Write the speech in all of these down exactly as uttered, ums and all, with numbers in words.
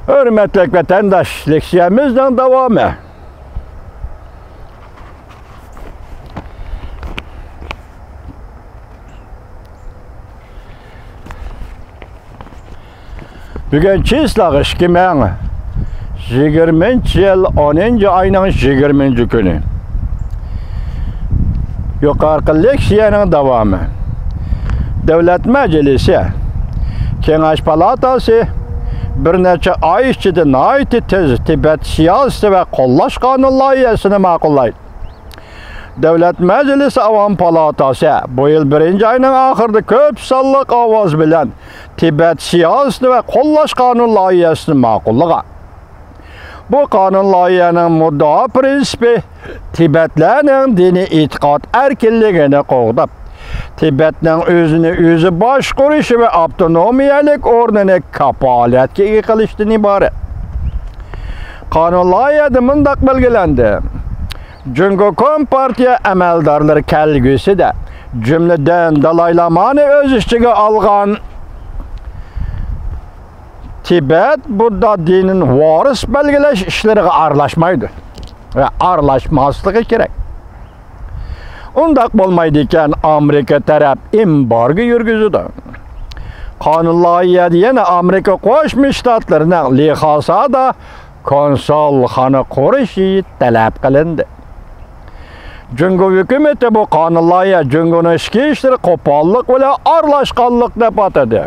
ھۆرمەتلىك ۋەتەنداش، لېكسىيەمىزنىڭ داۋامى. بۈگۈن چىسلاغ ئىككى مىڭ يىگىرمىنچى يىل ئونىنچى ئاينىڭ يىگىرمىنچى كۈنى. يۇقىرىقى لېكسىيەنىڭ داۋامى. دۆلەت مەجلىسى، كېڭەش پالاتاسى بىر نەچچە ئاي ئىچىدە ناھايىتى تېز تىبەت سىياسىتى ۋە قوللاش قانۇن لايىھەسىنى ماقۇللايدۇ. دۆلەت مەجلىسى ئاۋام پالاتاسى بۇ يىل بىرىنچى ئاينىڭ ئاخىرىدا كۆپ سانلىق ئاۋاز بىلەن تىبەت سىياسىتى ۋە قوللاش قانۇن لايىھەسىنى ماقۇللىغان. بۇ قانۇن لايىھەنىڭ مۇددىئا پىرىنسىپى تىبەتلەرنىڭ دىنىي ئېتىقاد ئەركىنلىكىنى قوغداپ، تىبەتنىڭ ئۆزىنى ئۆزى باشقۇرۇشى ۋە ئاپتونومىيەلىك ئورنىنى كاپالەتكە ئىگە قىلىشتىن ئىبارەت. قانۇن لايىھەدە مۇنداق بەلگىلەندى: جۇڭگو كومپارتىيە ئەمەلدارلىرى كەلگۈسىدە، جۈملىدىن دالاي لامانى ئۆز ئىچىگە ئالغان تىبەت بۇددا دىنىنى ۋارىس بەلگىلەش ئىشلىرىغا ئارىلاشمايدۇ ۋە ئارىلاشماسلىقى كېرەك. ئۇنداق بولمايدىكەن، ئامېرىكا تەرەپ ئېمبارگو يۈرگۈزىدۇ. قانۇن لايىھەدە يەنە ئامېرىكا قوشما شتاتلىرىنىڭ لىخاسادا كونسۇلخانا قۇرۇشى تەلەپ قىلىندى. جۇڭگو ھۆكۈمىتى بۇ قانۇن لايىھە جۇڭگونىڭ ئىچكى ئىشلىرى قوپاللىق بىلەن ئارىلاشقانلىق دەپ ئاتىدى.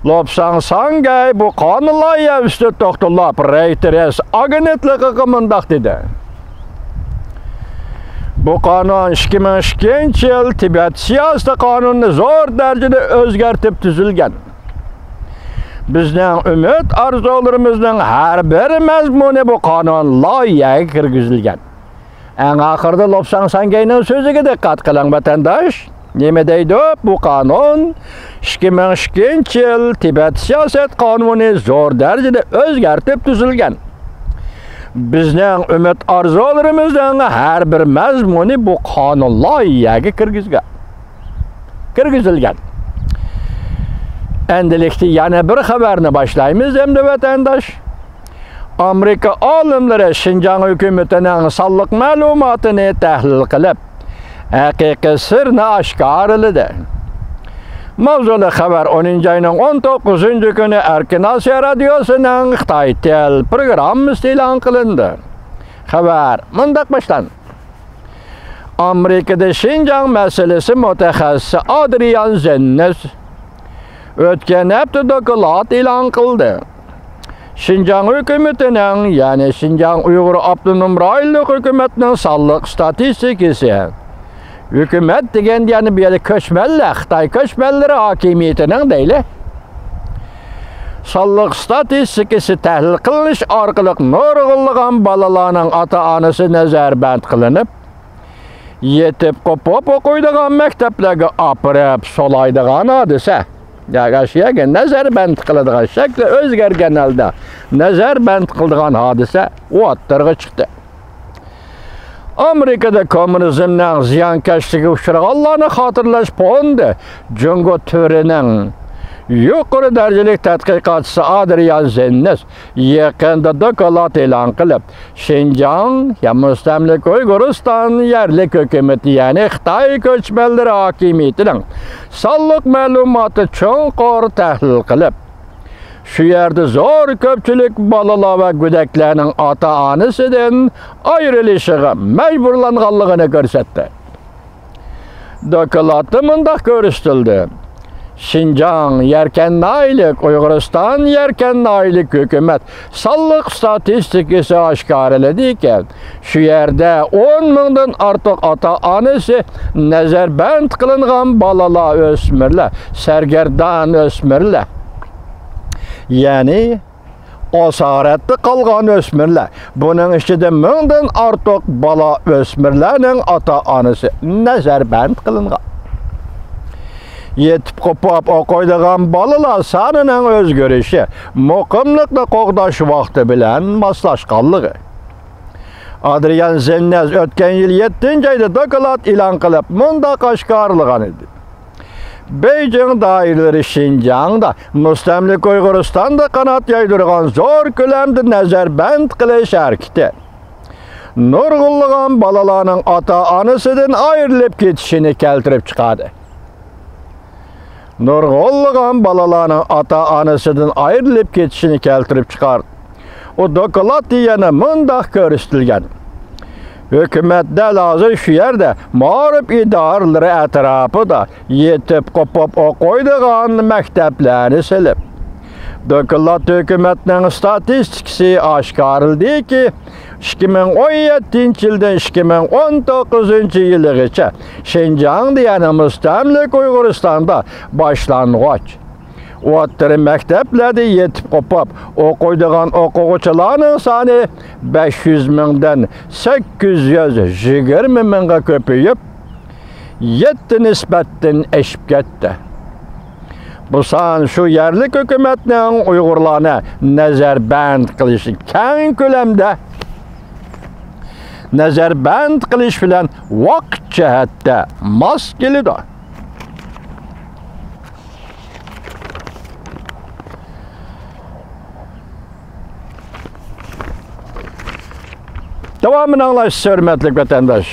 لوپساڭ ساڭگەي بۇ قانۇن لايىھە ئۈستىدە توختىلىپ، رەيتېرس ئاگېنتلىقىغا مۇنداق دېدى: بۇ قانۇن ئىككى مىڭ ئىككىنچى يىل تىبەت سىياسىتى قانۇنىنى زور دەرىجىدە ئۆزگەرتىپ تۈزۈلگەن. بىزنىڭ ئۈمىد ئارزۇلىرىمىزنىڭ ھەر بىر مەزمۇنى بۇ قانۇن لايىھەگە كىرگۈزۈلگەن. ئەڭ ئاخىرىدا لوپساڭ ساڭگەينىڭ سۆزىگە دىققەت قىلىڭ، ۋەتەنداش. نېمە دەيدۇ؟ بۇ قانۇن ئىككى مىڭ ئىككىنچى يىل تىبەت سىياسەت قانۇنى زور دەرىجىدە ئۆزگەرتىپ تۈزۈلگەن. بىزنىڭ ئۈمىد ئارزۇلىرىمىزنىڭ ھەر بىر مەزمۇنى بۇ قانۇن لايىھەگە كىرگۈزگەن. كىرگۈزۈلگەن. ئەندىلىكتە يەنە بىر خەۋەرنى باشلايمىز ئەمدى، ۋەتەنداش. ئامېرىكا ئالىملىرى شىنجاڭ ھۆكۈمىتىنىڭ سانلىق مەلۇماتىنى تەھلىل قىلىپ، ھەقىقىي سىرنى ئاشكارىلىدى. ماۋزۇلۇق خەۋەر ئونىنچى ئاينىڭ ئون توققۇزىنچى كۈنى ئەركىن ئاسىيا رادىيوسىنىڭ خىتاي تىل پروگراممىسىدا ئېلان قىلىندى. خەۋەر مۇنداق باشلاندى. ئامېرىكىدا شىنجاڭ مەسىلىسى مۇتەخەسسىسى ئادرىيان زېننېس ئۆتكەن ھەپتە دوكلات ئېلان قىلدى. شىنجاڭ ھۆكۈمىتىنىڭ، يەنى شىنجاڭ ئۇيغۇر ئاپتونوم رايونلۇق ھۆكۈمەتنىڭ سانلىق ستاتىستىكىسى، ھۆكۈمەت دېگەندە يەنى بۇ يەردە كۆچمەنلەر، خىتاي كۆچمەنلىرى ھاكىمىيىتىنىڭ دەيلى، سانلىق ستاتىستىكىسى تەھلىل قىلىنىش ئارقىلىق نۇرغۇنلىغان بالىلارنىڭ ئاتا-ئانىسى نەزەربەند قىلىنىپ، يېتىپ قوپۇپ ئوقۇيدىغان مەكتەپلەرگە ئاپىرىپ سولايدىغان ھادىسە. ياكى شۇ يەرگە نەزەربەند قىلىدىغان، شەكلى ئۆزگەرگەن ھالدا نەزەربەند قىلىدىغان ھادىسە ئوتتۇرىغا چىقتى. ئامېرىكىدا كوممۇنىزمنىڭ زىيانكەشلىكىگە ئۇچرىغانلارنى خاتىرىلەش فوندى جۇڭگو تۈرىنىڭ يۇقىرى دەرىجىلىك تەتقىقاتچىسى ئادرىيان زېننېس يېقىندا دوكلات ئېلان قىلىپ، شىنجاڭ يا مۇستەملىكە ئۇيغۇرىستان يەرلىك ھۆكۈمىتى، يەنى خىتاي كۆچمەنلىرى ھاكىمىيىتىنىڭ سانلىق مەلۇماتى چوڭقۇر تەھلىل قىلىپ، شۇ يەردە زور كۆپچىلىك بالىلار ۋە گۆدەكلەرنىڭ ئاتا-ئانىسىدىن ئايرىلىشىغا مەجبۇرلانغانلىقىنى كۆرسەتتى. دوكلاتتا مۇنداق كۆرسىتىلدى: شىنجاڭ يەركەن ناھىيەلىك، ئۇيغۇرىستان يەركەن ناھىيەلىك ھۆكۈمەت سانلىق ستاتىستىكىسى ئاشكارىلىدىكى، شۇ يەردە ئون مىڭدىن ئارتۇق ئاتا-ئانىسى نەزەربەند قىلىنغان بالىلار، ئۆسمۈرلەر، سەرگەردان ئۆسمۈرلەر، يەنى ئاسارەتتە قالغان ئۆسمۈرلەر، بۇنىڭ ئىچىدە مىڭدىن ئارتۇق بالا ئۆسمۈرلەرنىڭ ئاتا-ئانىسى نەزەربەند قىلىنغان. يېتىپ قوپۇپ ئوقۇيدىغان بالىلار سانىنىڭ ئۆزگىرىشى مۇقىملىقنى قوغداش ۋاقتى بىلەن ماسلاشقانلىقى. ئادرىيان زېننەز ئۆتكەن يىل يەتتىنچى ئايدا دوكلات ئېلان قىلىپ، مۇنداق ئاشكارىلىغان ئىدى: بېيجىڭ دائىرىلىرى شىنجاڭدا، مۇستەملىكە ئۇيغۇرىستاندا قانات يايدۇرغان زور كۆلەمدە نەزەربەند قىلىش ھەرىكىتى نۇرغۇنلىغان بالىلارنىڭ ئاتا-ئانىسىدىن ئايرىلىپ كېتىشىنى كەلتۈرۈپ چىقاردى. نۇرغۇنلىغان بالىلارنىڭ ئاتا-ئانىسىدىن ئايرىلىپ كېتىشىنى كەلتۈرۈپ چىقاردى. ئۇ دوكلاتتا يەنە مۇنداق كۆرسىتىلگەن: ھۆكۈمەت دەل ھازىر شۇ يەردە مائارىپ ئىدارىلىرى ئەتراپىدا يېتىپ قوپۇپ ئوقۇيدىغان مەكتەپلەرنى سېلىپ، دوكلات ھۆكۈمەتنىڭ ستاتىستىكىسى ئاشكارىلىدىكى، ئىككى مىڭ ئون يەتتىنچى يىلدىن ئىككى مىڭ ئون توققۇزىنچى يىلىغىچە شىنجاڭدا، يەنى مۇستەملىكە ئۇيغۇرىستاندا باشلانغۇچ، ئوتتۇرا مەكتەپلەردە يېتىپ قوپۇپ ئوقۇيدىغان ئوقۇغۇچىلارنىڭ سانى بەش يۈز مىڭدىن سەككىز يۈز يىگىرمە مىڭغا كۆپىيىپ، يەتتە نىسبەتتىن ئېشىپ كەتتى. بۇ سان شۇ يەرلىك ھۆكۈمەتنىڭ ئۇيغۇرلارنى نەزەربەند قىلىشى، كەڭ كۆلەمدە نەزەربەند قىلىش بىلەن ۋاقىت جەھەتتە ماس كېلىدۇ. داۋامىنى ئاڭلايسىز، ھۆرمەتلىك ۋەتەنداش.